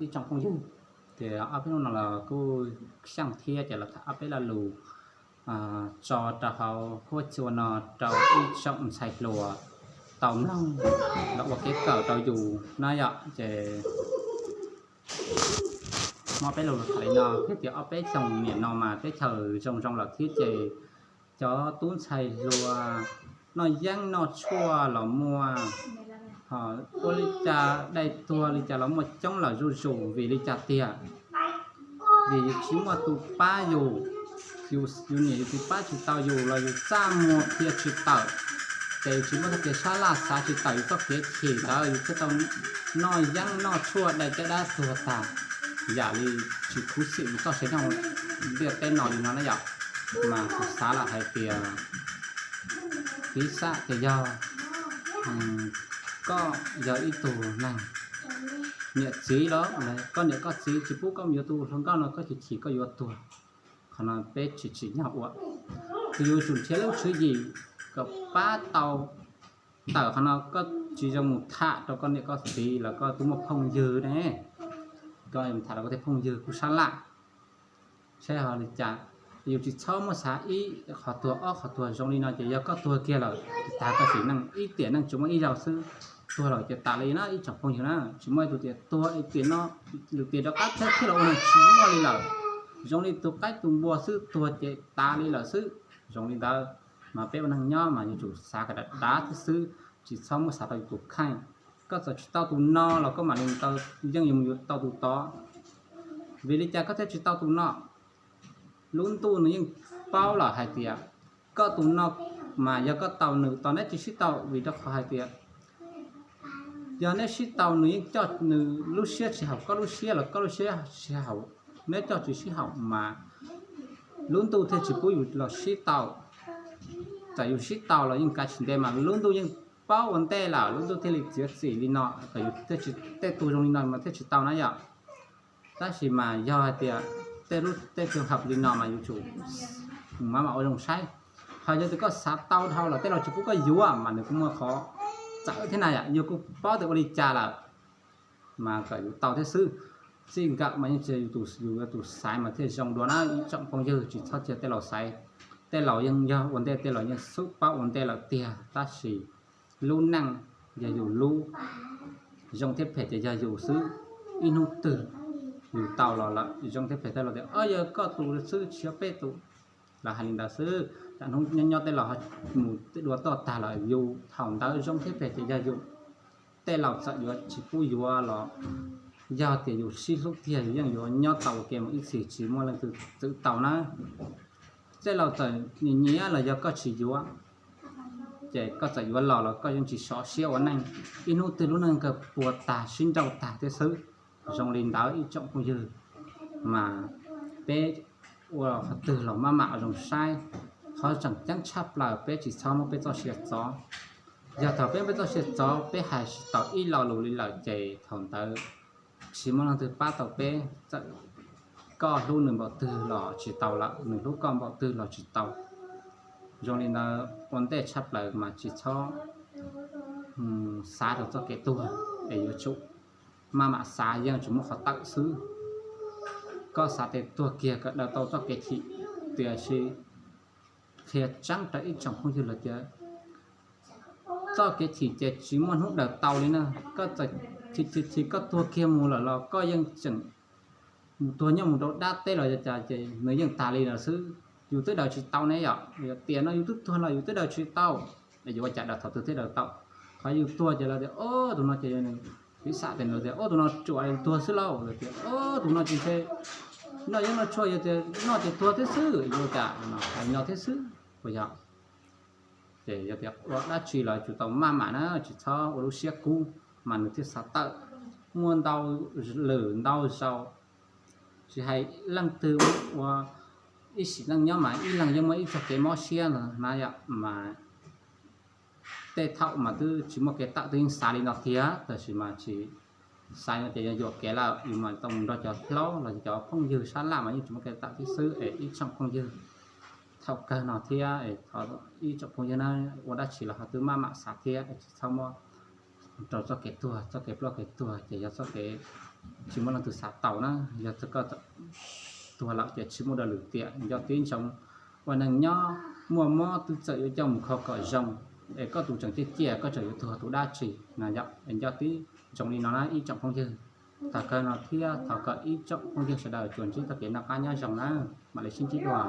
Ib tsoom phooj ywg, ces ob peb hnub no los kuj xyeej thiab ces los tham ob peb lo lus tso rau hauv huab cua no rau ib tsoom ntxhais hluas tau mloog los ua kev kawm rau yus na yom. Ces muaj peb lus tham li no thiab tias ob peb xyoo niam no mas teb chaws zoo zoo lawm thiab ces cov tub ntxhais hluas noj yeeb noj tshuaj los muaj, ho ua li cas dai tuag li cas los muaj coob lawm zuj zus. Vim li cas tiag? Vim tsis muaj tus pab yus, yus niam yus txiv pab tsis tau yus los yus txaj muag qhia tsis tawm, ces yus tsis muaj txoj kev sab laj xav tsis tawm yus txoj kev chim ntawd yus thiaj tau noj yeeb noj tshuaj dai caj dab tuag tag, yam li tsis khuv xim yus txoj sia nyob ntiaj teb no li no na yom. Mas kuv xav lawm hais tias piv xam tias yog koj yog ib tug neeg niam txiv los koj niam koj txiv tsis pub koj mus yuav tus hluas nkauj no koj chim chim koj yuav tuag, qhov no peb tsis tsim nyog ua. Ces yus tsum nrhiav lub tswv yim kom pab tau tawm qhov no. Koj tsis zoo mus tham rau koj niam koj txiv los koj twb muaj phooj ywg ne, koj mus tham rau koj tej phooj ywg kuj sab laj. Saib ho li cas, yus tsis txhob muab xav ib qhov tuag ob qhov tuag. Zoo li no ces yog koj tuag kiag lawm ces tag koj sim neej, ib tiam neej tsuas muaj ib zaug xwb, tuag lawm ces tas li na ib tsoom phooj ywg na. Tsis muaj ib tug tias tuag tias no lwm tiam rov qab thiaj los ua neeg, tsis muaj li lawm. Zoo li tus qaib tus npua xwb, tuag ces tas li lawm xwb. Zoo li ntawd mas peb ua neeg nyob mas yuav tsum xav kom dav dav thiab xwb, tsis txhob muab xav rau yus tus kheej. Koj txawm tsis tau tus no los koj mam li tau, yeej yuav mus yuav tau tus tod. Vim li cas koj thiaj tsis tau tus no? Lub ntuj nws yeej paub lawm hais tias koj tus no mas yog koj tau nws tos neb tsis sib tau, vim rau qhov hais tias yog neb sib tau nws yeej coj nws lub siab tsis haum koj lub siab los koj lub siab tsis haum neb, coj tsis sib haum mas lub ntuj thiaj tsis pub yus los sib tau. Txawm yus sib tau los yeej kav tsis ntev mas lub ntuj yeej paub ua ntej lawm, lub ntuj thiaj li txiav txim li no kom yus thiaj tsis, tej tug zoo li no mas thiaj tsis tau na yom. Tab sis mas yog hais tias tej lub tej tug hab li no mas yuav tsum mus maj mam ua zoo saib. Ho yog tias koj xav tau dhau los tej laus tsis pub koj yuav mas nws kuj muaj qhov txawv thiab na yom, yus kuj paub tias ua li cas lawm mas kom yus tau thiab xwb. Txij nkawm mas yeej tsis yog yus tus, yus yuav tus xaiv mas thiaj zoo dua na ib tsoom phooj ywg, tsis txhob cia tej laus xaiv. Tej laus yeej yog ua ntej, tej laus yeej xub paub ua ntej lawm tiag, tab sis lub neej yog yus lub, zoo thiab phem ces yog yus xwb. Ib hnub twg yus tau los lawm zoo thiab phem tej laus tias o yog koj tus xwb tsis yog peb tus los hais li ntawd xwb. Tam hnub nyob nyob tej laus ho mus tej dua toj tag lawm, yus thaum ntawd zoo thiab phem ces yog yus. Tej laus txawm yuav tsis pub yuav los yog tias yus sib hlub tiag yus yeej yuav nyob tau ua ke mus ib txhis tsis muaj leej twg txwv tau na. Tej laus txawm nyiam nyiam los yog koj tsis yuav, ces koj txawm yuav los los koj yeej tsis sov siab ua neej, ib hnub twg lub neej kawg puas tag sib nrauj tag thiab xwb. Zoo li ntawd ib tsoom phooj ywg, mas peb ua qhov twg los maj mam zoo saib. Qhov tseem ceeb tshaj plaws peb tsis txhob muab peb txoj sia txov. Yog thaum peb muab peb txoj sia txov peb hais tsis tau ib lo lus li lawm ces thaum ntawd tsis muaj leej twg pab tau peb, txawm koj hlub nws npaum twg los tsis tau lawm, nws hlub koj npaum twg los tsis tau. Zoo li ntawd ua ntej tshaj plaws mas tsis txhob xav rau txoj kev tuag, es yuav tsum maj mam xav, yeej tsis muaj qhov tawm xwb. Koj xav tias tuag kiag kom daws tau txoj kev chim, tiam sis qhia tseeb rau ib tsoom phooj ywg lawm tias txoj kev chim ces tsis muaj hnub daws tau li na. Koj txawm chim chim chim koj tuag kiag mus lawm los koj yeej tseem mus tuag nyob mus rau dab teb los yog cas ces nws yeej tas li lawm xwb. Yus twb daws tsis tau ne yom, tiam no yus twb tuag no yus twb daws tsis tau, yuav ua cas daws thaum twg thiaj daws tau? Qhov yus tuag ces lawv tias o tus no ces nws piv xam tias nws tias o tus no tsuas tuag xwb lauj, lawv tias o tus no ces ntshe noj yeeb noj tshuaj yog tias noj ces tuag thiab xwb, yuav ua cas no hais no thiab xwb puas yog? Ces yog tias ua dab tsi los tsum tau maj mam na, tsis txhob ua lub siab kub mas nws thiaj xav tawm. Muaj ntau lwm ntau zaus, tsis hais leej twg ua ib sim neej nyob mas ib leeg yeej muaj ib txoj kev mob siab na yom, mas tej thaum mas twb tsis muaj kev tawm twb yeej xav li no tiag, tab sis mas tsis xav no ces yog yuam kev lawm, yus mas tau mus nrog cov hlob los cov phooj ywg sab laj mas yeej tsis muaj kev tawm thiab xwb es ib tsoom phooj ywg. Thaum kawg no thiab es ib tsoom phooj ywg na, ua dab tsi los ho twb maj mam xav thiab es tsis txhob muab rau txoj kev tuag, txoj kev ploj kev tuag ces yog txoj kev tsis muaj leej twg xav tau na. Yog koj tuag lawm ces tsis muaj dua lwm tiam. Nco tib ntsoov, ua neeg nyob muaj mob twb txawm yuav coj mus kho kom zoo, es koj tus tseem ciaj ciaj koj tseem yuav tuag tus dab tsi no yom. Es nco tib ntsoov li no na ib tsoom phooj ywg. Thaum kawg no thiab thov kom ib tsoom phooj ywg sawv daws tsuas ntsib txoj kev noj qab nyob zoo na, mam li sib ntsib dua.